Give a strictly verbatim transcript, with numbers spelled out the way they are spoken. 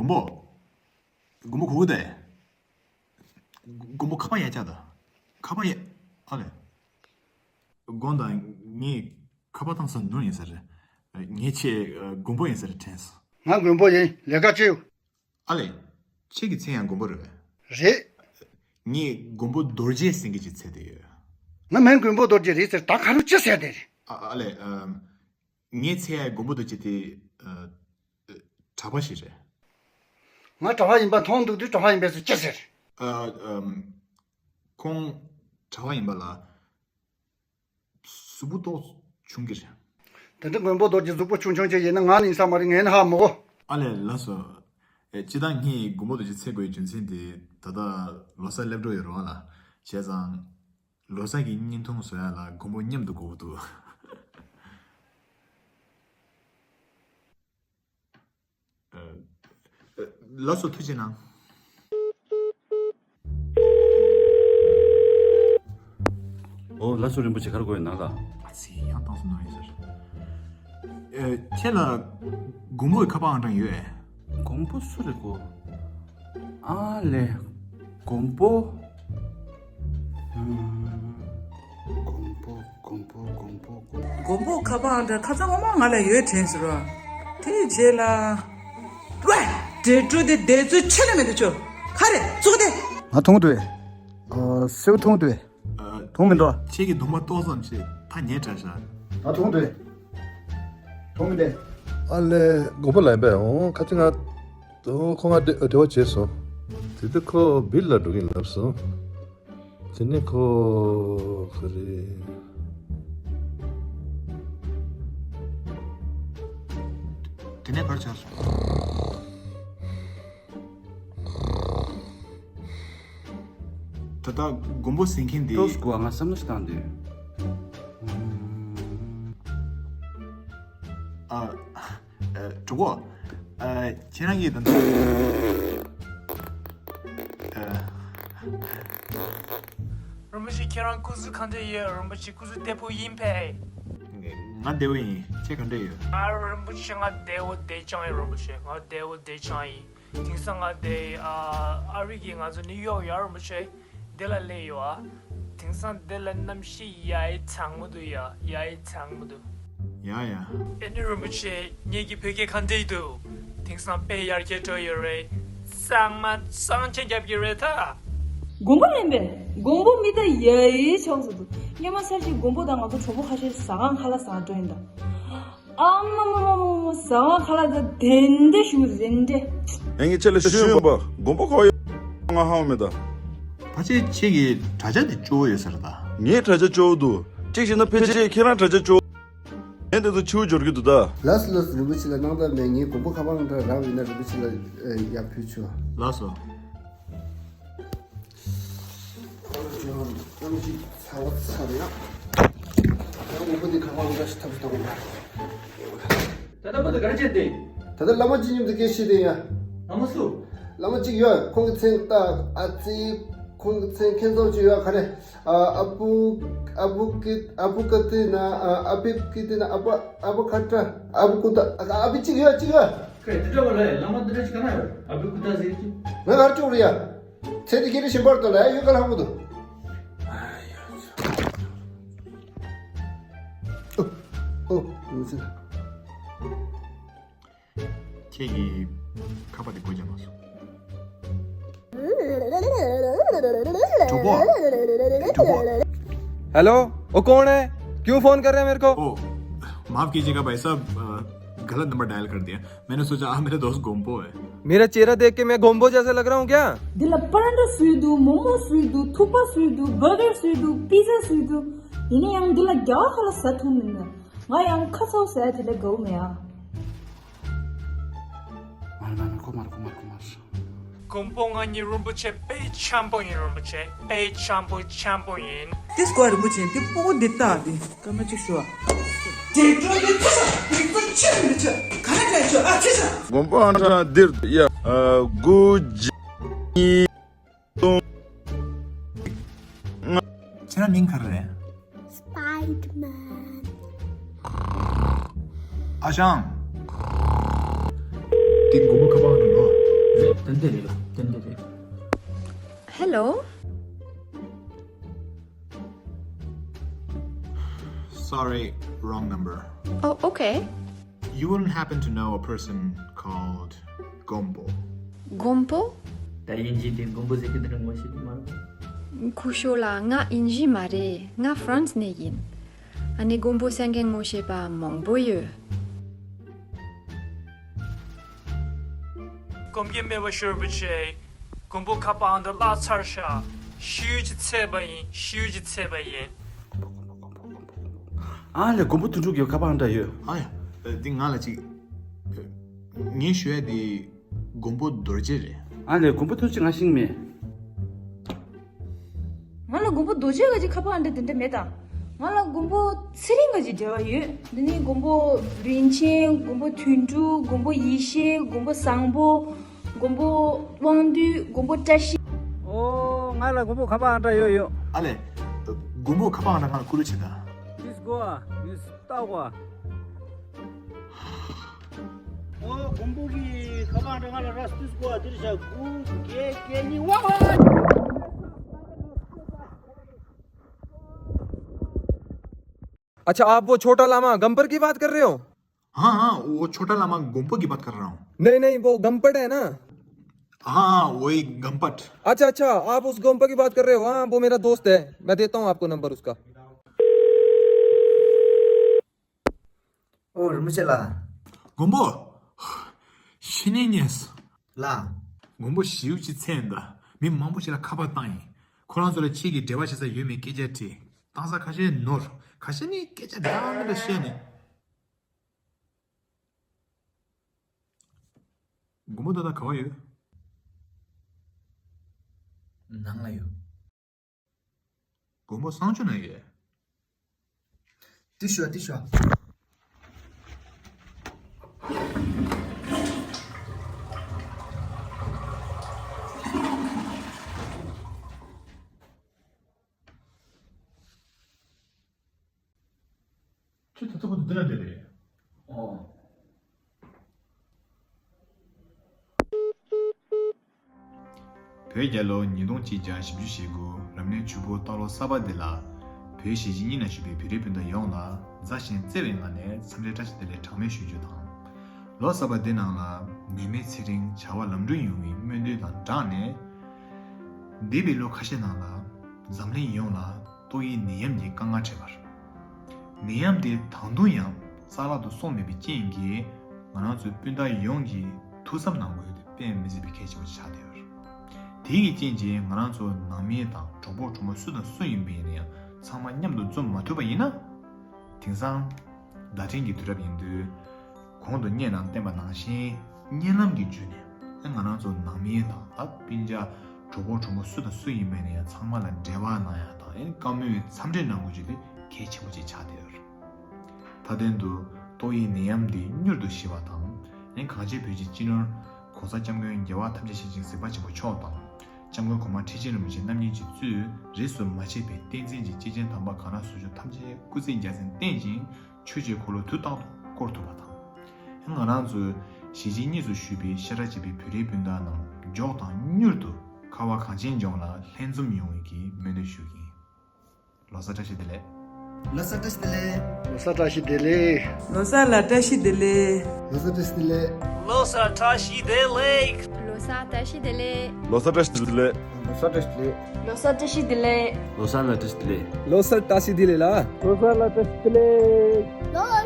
མགོན་པོ། མགོན་པོ་ག་པར་འདུག་མགོན་པོ་ཁ་པར་ཡར་བཀྱག་དང་། ཁ་པར་ཡར། ཨ་ལས། དགོངས་དག་ངས་ཁ་པར་བཏང་ས་ནོར་ཡིན་ས་རེད། ངས་ཁྱེད་མགོན་པོ་ཡིན་ས་རེད་དྲན་སོང་། ང་མགོན་པོ་ཡིན། ལས་ཀ་ཅིའོ། ཨ་ལས། ཁྱེད་ཀྱི་མཚན་ཡང་མགོན་པོ་རེད་པས། རེད། ངས་མགོན་པོ་རྡོ་རྗེ་ཟེར་མཁན་ཅིག་འཚོལ་བསྡད་ཡོད། ང་མིང་མགོན་པོ་རྡོ་རྗེ་རེད་ཟེར། ད་ག་རུ་ཅི་ཟེར་བསྡད་རེད། ཨ་ཨ་ལས། ངས་འཚོལ་ཡག་མགོན་པོ་རྡོ་རྗེ་དེ། ཨ། གྲྭ་པ་ཞིག་རེད། ང་གྲྭ་པ་ཡིན་པ་མཐོང་འདུག་དུས་གྲྭ་པ་ཡིན་པས་སུ་ཅི་ཟེར། ཨ། ཨམ། ཁོང་གྲྭ་པ་ཡིན་པ་ལ་གཟུགས་པོ་ཏོག་ཆུང་གི་རེད། དེ་འདྲ་མགོན་པོ་རྡོ་རྗེ་གཟུགས་པོ་ཆུང་ཆུང་ཅིག་ཡིན་ན་ང་ནི་ཡིན་ས་མ་རེད། ངས་ནི་ཧ་མ་གོ། ཨ་ལས་ལགས་སོ། ཨེ། སྤྱིར་བཏང་ངས་མགོན་པོ་རྡོ་རྗེ་འཚོལ་དགོས་ཡག་རྒྱུ་མཚན་དེ་ད་ལྟ་ལོ་གསར་སླེབས་འགྲོ་ཡོད་རེད་པ་ལགས། བྱས་ཙང་། ལོ་གསར་གྱི་བརྙན་ཐུང་བཟོ་ཡག་ལ་མགོན་པོ་མཉམ་དུ་དགོས་ཀྱི་འདུག་ཨ། ཨ། ལགས་སོ། ཐུགས་རྗེ་གནང་། ཨོ། ལགས་སོ། རིན་པོ་ཆེ་ག་རེ་དགོས་ཡོད་ན་ལགས། ཨ་ཙི། ཡང་བཏང་སོང་ནོར་ཡིན་ཟེར། ཨེ། ཁྱེད་ལ་མགོན་པོའི་ཁ་པར་ཨང་གྲངས་ཡོད་ཨེ། མགོན་པོ་སུ་རེད་གོ། ཨ་ལས། མགོན་པོ། ཨུམ། མགོན་པོ། མགོན་པོ། མགོན་པོ། མགོན་པོ། མགོན་པོ་ཁ་པར་ཨང་གྲངས་ཁ་སང་སྔོན་མ་ང་ལ་ཡོད་དྲན་སོང་ར། དེའི་རྗེས་ལ། ཝེ། འབྲས་སྤྲོ་དེ་བསྡད་ཚོད་ཆེ་ནི་མེད་དུ་ཆོ། ག་རེ་ཚུགས་ཏེ། ང་མཐོང་འདུག་ཨ། སེའུ་མཐོང་འདུག་ཨ། མཐོང་མི་འདུག་ཁྱེད་ཀྱི་གདོང་པ་ཏོག་ཙམ་ཞིག་ཐག་ཉེ་དྲགས་ཤག་ང་མཐོང་འདུག་མཐོང་མི་འདུག་ཨ་ལས། མགོན་པོ་ལ་ཡིན་པས། འོང་ཁ་ཅིག་ང་། ཨོ། ཁོ་ང་འབྲེལ་བ་བྱས་སོང་། དེ་དུས་ཁོ་བིར་ལ་འགྲོ་གི་ཡིན་ལབ་སོང་། དེ་ནས་ཁོ་ག་རེ། དེ་ནས་ག་རེ་བྱས་སོང་། ད་ལྟ་མགོན་པོ་ཟེར་མཁན་དེ། ཏོག་ཙམ་སྒུག་ཨ། ང་བསམ་བློ་ཞིག་བཏང་དུས། ཨ། ཨ། གྲོགས་པོ། ཨ། ཁྱེད་རང་གིས་ད་ལྟ། ཨ། རིན་པོ་ཆེ། ཁྱེད་རང་སྐུ་གཟུགས་ག་འདྲ་ཡོད། རིན་པོ་ཆེ་སྐུ་གཟུགས་བདེ་པོ་ཡིན་པས། ང་བདེ་པོ་ཡིན། ཁྱེད་ག་འདྲ་ཡོད། ང་རིན་པོ་ཆེ་ང་བདེ་པོ་བདེ་རྐྱང་ཡིན། རིན་པོ་ཆེ་ང་བདེ་པོ་བདེ་རྐྱང་ཡིན། དེང་སང་ང་དེ་ཨ་ཨ་རི་གི་ང་ཚོ་ནིའུ་ཡོག་ཡ་རིན་པོ་ཆེ་དེ་ལ་སླེབས་ཡོད་ཨ། དེང་སང་དེ་ལ་གནམ་གཤིས་ཡ་ཡི་གྲང་མོ་འདུག་ཡ་ཡ་ཡི་གྲང་མོ་འདུག་ཡ་ཡ། ཨེ་ནི་རིན་པོ་ཆེ་ངེད་ཀྱི་བོད་སྐད་ག་འདྲ་འདུག་དེང་སང་དཔེ་ཡར་རྒྱས་འགྲོ་ཡོད་རེད། གཙང་མ་གཙང་ཆེན་རྒྱབ་ཀྱི་རེད་ད། མགོན་པོ་ལེན་པས། མགོན་པོ་མི་ད་ཡ་ཡི་ཆགས་སུ་འདུག་སྔོན་མ་ཚར་གཅིག་མགོན་པོ་དང་ང་ཚོ་གྲོགས་པོ་ཁ་ཤས་ཟ་ཁང་ཁ་ལག་ཟ་འགྲོ་ཡིན་ད། ཨ་མ་མ་མ་མ་མ། ཟ་ཁང་ཁ་ལག་ད་དེ་འདྲ་ཞུ་རེད་འདྲ། ངས་ཁྱེད་ལ་ཞུས་ཡིན་པ། མགོན་པོ་ཁོ་ཡ་ང་ཧ་གོ་མེད་ད། ཕལ་ཆེར་ཁྱེད་ཀྱི་དྲ་རྒྱ་དེ་སྐྱོ་བོ་ཡོད་ས་རེད་ད། ངའི་དྲ་རྒྱ་སྐྱོ་བོ་འདུག་གཅིག་བྱས་ན་ཕལ་ཆེར་ཁྱེད་རང་དྲ་རྒྱ་སྐྱོ་བོ། ངས་དེ་ཚོ་ཕྱིའུ་འབྱོར་གྱི་འདུག་ད། ལགས་སོ་ལགས་སོ། རིན་པོ་ཆེ་ལ་སྣང་དག་མེད། ངའི་མགོན་པོ་ཁ་པར་འདྲ་རག་ཡོད་ན་རིན་པོ་ཆེ་ལ་ཡར་ཕུལ་ཆོག་ལགས་སོ། ཨ་ནི་ཅིག་ཚ་བ་ཚ་རེད་ཡ། ཡང་མགོན་པོ་འདི་ཁ་པར་འདྲ་ཞིག་ཐབས་ཤིག་གཏོང་དགོས། ད་ལྟ་བུ་དུ་ག་རེ་བྱས་ཏེ། ད་ལྟ་བླ་མ་ཅིག་མཉམ་དུ་སྐད་བཤད་དེ་ཡ། བླ་མ་སུ། བླ་མ་ཅིག་ཡོད། ཁོང་གི་མཚན་ད་ཨ་ཙི། ཁོང་གི་མཚན་ཁྱེད་ཚོ་ཅིག་ཡོད་ག་རེ། ཨ་ཨ་བུ། ཨ་བུ་ཀི། ཨ་བུ་ཀ་ཏི་ན། ཨ་ཨ་བི་ཀི་ཏི་ན། ཨ་བུ། ཨ་བུ་ཁ་ཏྲ། ཨ་བུ་ཀུ་ཏ། ཨ་ཨ་བི་ཅིག་ཡོད་ཅིག་ཡོད། ཁོས་དེ་འདྲ་བ་ལ་བླ་མ་འདི་འདྲ་ཅིག་ག་ན་ཡོད། ཨ་བུ་ཀུ་ཏ་ཟེར་གྱི། ང་གར་ཅོག་རེད་ཡ། ཚེ་འདི་སྐྱེ་རིང་ཞིམ་པར་དོ་ལ་ཡ་ཡོད་ག་ལ་ཧ་གོ་འདུག་ཨོ། ཨོ། ཨོ། ཨོ། ཁྱེད་ཀྱིས་ཁ་པར་དེ་སྒོ་རྒྱག་མ་སོང་། གྲོགས་པོ། हेलो, वो कौन है? क्यों फोन कर रहे हैं मेरे को? ओ, माफ कीजिएगा भाई साहब, अ, गलत नंबर डायल कर दिया। मैंने सोचा आप मेरे दोस्त गोम्पो है। मेरा चेहरा देख के मैं गोम्बो जैसा लग रहा हूँ क्या? འདི་ལ་པ་ར་འདྲ་སུས་འདུག་མོག་མོག་སུས་འདུག་ཐུག་པ་སུས་འདུག་བར་གར་སུས་འདུག་པི་ཛ་སུས་འདུག་ཡིན་ན་ཡང་འདི་ལ་རྒྱ་གར་ཁ་ལ་ཟ་ཐུབ་མིན་ན། ང་ཡང་ཁ་ཚ་བོ་ཟ་ཡ་དེ་ལས་དགའ་བོ་མེད་ཨ། མར་མར་མར་ཁོ་མར་ཁོ་མར་ཁོ་མར། མགོན་པོ་ང་གཉིས་རིན་པོ་ཆེ་དཔེ་འཆམ་པོ་ཡིན། རིན་པོ་ཆེ་དཔེ་འཆམ་པོ་འཆམ་པོ་ཡིན། དེ་སྐོར་རིན་པོ་ཆེ་འདི་སྤུ་གུ་འདི་ལྟ་འདི་སྐར་མ་གཅིག་ཞུ་ཨ། དེ་འགྲོ་འདི་ཐུ་ཤ་འདི་ཚོ་ཆེ་མི་ཆེ་ག་རེ་ག་རེ་ཆོ་ཨ་ཆེ་ཤ། མགོན་པོ་ཨང་གྲངས་འདིར་ཡ། ཨ། དགུ་གཅིག་གཉིས། ཁྱེད་རང་མིང་ག་རེ་རེད། Spider-Man. ཨ་ཞང་། དེ་མགོན་པོ་ཁ་པར་ནང་ལོ། ཏན་ཏན་རེད་ལ། ཏན་ཏན་རེད། Hello. Sorry, wrong number. Oh, okay. You wouldn't happen to know a person called Gompo? Gompo? ད་དབྱིན་ཇི་དེ་མགོན་པོ་ཟེར་གི་འདི་འདྲ་ངོ་ཤེས་ཀྱི་མ་རེད། ཁུ་ཤོ་ལགས། ང་དབྱིན་ཇི་མ་རེད། ང་ཧྥ་རན་སི་ནས་ཡིན། ཨ་ནི་མགོན་པོ་སེང་གེ་ངོ་ཤེས་པ་མང་པོ་ཡོད། སྐོམ་གྱི་མེད་པ་ཤོར་བ་བྱས། མགོན་པོ་ཁ་པར་ཨང་གྲངས་བརླག་ཚར་ཤག་ཤིའུ་ཅི་ཚད་པ་ཡིན། ཤིའུ་ཅི་ཚད་པ་ཡིན། ཨ་ལས། མགོན་པོ་དོན་གྲུབ་ཀྱི་ཁ་པར་ཨང་གྲངས་ཡོད། ཨ་ཡ། འདི་ང་ལ་ཅིག་ངས་ཞུ་ཡ་འདི་མགོན་པོ་རྡོ་རྗེ་རེད། ཨ་ལས། མགོན་པོ་ཐུགས་རྗེ་ང་ཤེས་མེད། ང་ལ་མགོན་པོ་རྡོ་རྗེ་ག་ཅིག་ཁ་པར་ཨང་གྲངས་དེ་འདྲ་མེད་ད། ང་ལ་མགོན་པོ་ཚེ་རིང་ག་ཅིག་འབྲེལ་བ་ཡོད། འདི་ནི་མགོན་པོ་རིན་ཆེན། མགོན་པོ་དོན་གྲུབ། མགོན་པོ་ཡེ་ཤེས། མགོན་པོ་བཟང་པོ། མགོན་པོ་དབང་འདུས། མགོན་པོ་བཀྲ་ཤིས། ཨོ། ང་ལ་མགོན་པོ་ཁ་པར་ཨང་གྲངས་ཡོད་ཡོད། ཨ་ལས། མགོན་པོ་ཁ་པར་ཨང་གྲངས་ང་ལ་བསྐུར་རོགས་བྱེད་དང་། ཕིས་གོ་ཨ་ནི་ལྟ་གོ་ཨ། ཨོ། མགོན་པོ་གི་ཁ་པར་ཨང་གྲངས་ང་ལ་ར་ཕིས་གོ་ཨ། འདིར་བཞག་དགུ་བརྒྱད་བརྒྱད་གཉིས། ཝ་ཝ། अच्छा, आप वो छोटा लामा गंपर की बात कर रहे हो? हाँ, हाँ, वो छोटा लामा गोम्पो की बात कर रहा हूँ। नहीं, नहीं, वो गंपट है ना? हाँ, हाँ, वही गंपट। अच्छा, अच्छा, आप उस गोम्पो की बात कर रहे हो? हाँ, वो मेरा दोस्त है, मैं देता हूँ आपको नंबर उसका। ཨོ། རིན་པོ་ཆེ་ལགས། མགོན་པོ། ཤི་ནས་ཉེས། ལགས། མགོན་པོ་ཞིའུ་ཅི་ཚན་ད། མི་མང་པོ་ཞིག་ལ་ཁ་པར་བཏང་ཡིན། ཁོ་རང་ཚོ་ལ་ཁྱེད་ཀྱིས་འབྲེལ་བ་བྱེད་ས་ཡོད་མེད་སྐད་ཆ་དྲིས། བཏང་ས་ཁ་ཤས་ནོར། ཁ་ཤས་ནི་སྐད་ཆ་འདྲ་མི་འདྲ་བཤད་ནས། མགོན་པོ་ད་ལྟ་ག་བ་ཡོད། ནང་ལ་ཡོད། མགོན་པོ་གསང་སྤྱོད་ན་ཡོད། ཏི་ཤོ། ཏི་ཤོ། ཁྱོད་ད་ལྟ་བར་དུ་འདི་ན་བསྡད་རེད། ཨོ། བོད་རྒྱལ་ལོ་ཉིས་སྟོང་གཅིག་བརྒྱ་བཞི་བཅུ་ཞེ་དགུ་རབ་གནས་ཆུ་བོ་སྟག་ལོ་གསར་པ་འདི་ལ། བོད་གཞིས་བྱེས་གཉིས་ན་བཞུགས་པའི་བོད་རིགས་སྤུན་ཟླ་ཡོངས་ལ་མཛའ་ཞིང་བརྩེ་བའི་ངང་ནས་འཚམས་འདྲི་བཀྲ་ཤིས་བདེ་ལེགས་གྲངས་མེད་ཞུ་རྒྱུ་དང་། ལོ་གསར་པ་འདི་ནང་ལ་ནད་མེད་ཚེ་རིང་བྱ་བ་ལམ་འགྲོ་ཡོང་བའི་སྨོན་འདུན་དང་སྦྲགས་ནས། འདས་པའི་ལོ་ཁ་ཤས་ནང་ལ་འཛམ་གླིང་ཡོངས་ལ་ཏོག་དབྱིབས་ནད་ཡམས་ཀྱི་དཀའ་ངལ་འཕྲད་པར། ནད་ཡམས་དེ་ད་དུང་ཡང་རྩ་བརླག་ཏུ་སོང་མེད་པའི་རྐྱེན་གྱིས། ང་རང་ཚོའི་སྤུན་ཟླ་ཡོངས་ཀྱིས་ཐུགས་བསམ་གནང་དགོས་དེ་དཔེ་མི་སྲིད་པའི་གལ་ཆེན་པོ་ཆགས་བསྡད་ཡོད། དེ་ཡི་རྐྱེན་གྱིས་ང་རང་ཚོ་ནང་མི་དང་གྲོགས་པོ་གྲོགས་མོ་སུ་དང་སུ་ཡིན་པ་ཡིན་ན་ཡང་ཚང་མ་མཉམ་དུ་འཛོམས་མ་ཐུབ་པ་ཡིན་ན། དེང་སང་བརྡ་འཕྲིན་གྱི་དུས་རབས་ཡིན་དུས། གོང་དུ་སྙན་ནང་བསྟན་པ་ནང་བཞིན་བརྙན་ལམ་གྱི་བརྒྱུད་ནས་ང་རང་ཚོ་ནང་མི་དང་ད་སྤུན་ཀྱག་གྲོགས་པོ་གྲོགས་མོ་སུ་དང་སུ་ཡིན་པ་ཡིན་ན་ཡང་ཚང་མ་ལ་འབྲེལ་བ་གནང་ཡག་དང་། ཨེ། བཀའ་མོལ་འཚམས་འདྲི་གནང་དགོས་ཀྱི་དེ་གལ་ཆེན་པོ་ཅིག་ཆགས་བསྡད་ཡོད་རེད། མཐའ་དོན་དུ་ཏོག་དབྱིབས་ནད་ཡམས་འདི་མྱུར་དུ་ཞི་བ་དང་། ཨེ། གངས་ཅན་བོད་ཀྱི་སྤྱི་ནོར་༸གོང་ས་༸སྐྱབས་མགོན་རྒྱལ་བ་ཐམས་ཅད་མཁྱེན་ཅིང་གཟིགས་པ་ཆེན་པོ་མཆོག་དང་།༸སྐྱབས་མགོན་གོང་མ་ཁྲི་ཆེན་རིན་པོ་ཆེ་རྣམ་གཉིས་ཀྱིས་གཙོས་རིས་སུ་མ་ཆད་པའི་བསྟན་འཛིན་གྱི་སྐྱེས་ཆེན་དམ་པ་གང་ལ་སོགས་ཆོས་ཐམས་ཅད་སྐུ་ཚེ་རྒྱལ་མཚན་བརྟན་ཅིང་ཆོས་ཀྱི་འཁོར་ལོ་དུས་རྟག་ཏུ་བསྐོར་ཐུབ་པ་དང་། ང་རང་ཚོའི་གཞིས་བྱེས་གཉིས་སུ་བཞུགས་པའི་ཤ་ཁྲག་གཅིག་པའི་བོད་རིགས་སྤུན་ཟླ་རྣམས་མགྱོགས་དང་མྱུར་དུ་ཁ་བ་གངས་ཅན་ལྗོངས་ལ་ལྷན་འཛོམས་ཡོང་བའི་གི་སྨོན་འདུན་ཞུ་གི་ཡིན། ལོ་གསར་བཀྲ་ཤིས་བདེ་ལེགས། ལོ་གསར་བཀྲ་ཤིས་བདེ་ལེགས། ལོ་གསར་བཀྲ་ཤིས་བདེ་ལེགས། ལོ་གསར་ལ་བཀྲ་ཤིས་བདེ་ལེགས། ལོ་གསར་བཀྲ་ཤིས་བདེ་ལེགས། ལོ་གསར་བཀྲ་ཤིས་བདེ་ལེགས། ལོ་གསར་བཀྲ་ཤིས་བདེ་ལེགས། ལོ་གསར་བཀྲ་ཤིས་བདེ་ལེགས། ལོ་གསར་བཀྲ་ཤིས་བདེ་ལེགས། ལོ་གསར་བཀྲ་ཤིས་བདེ་ལེགས། ལོ་གསར་བཀྲ་ཤིས་བདེ་ལེགས། ལོ་གསར་བཀྲ་ཤིས་བདེ་ལེགས། ལོ་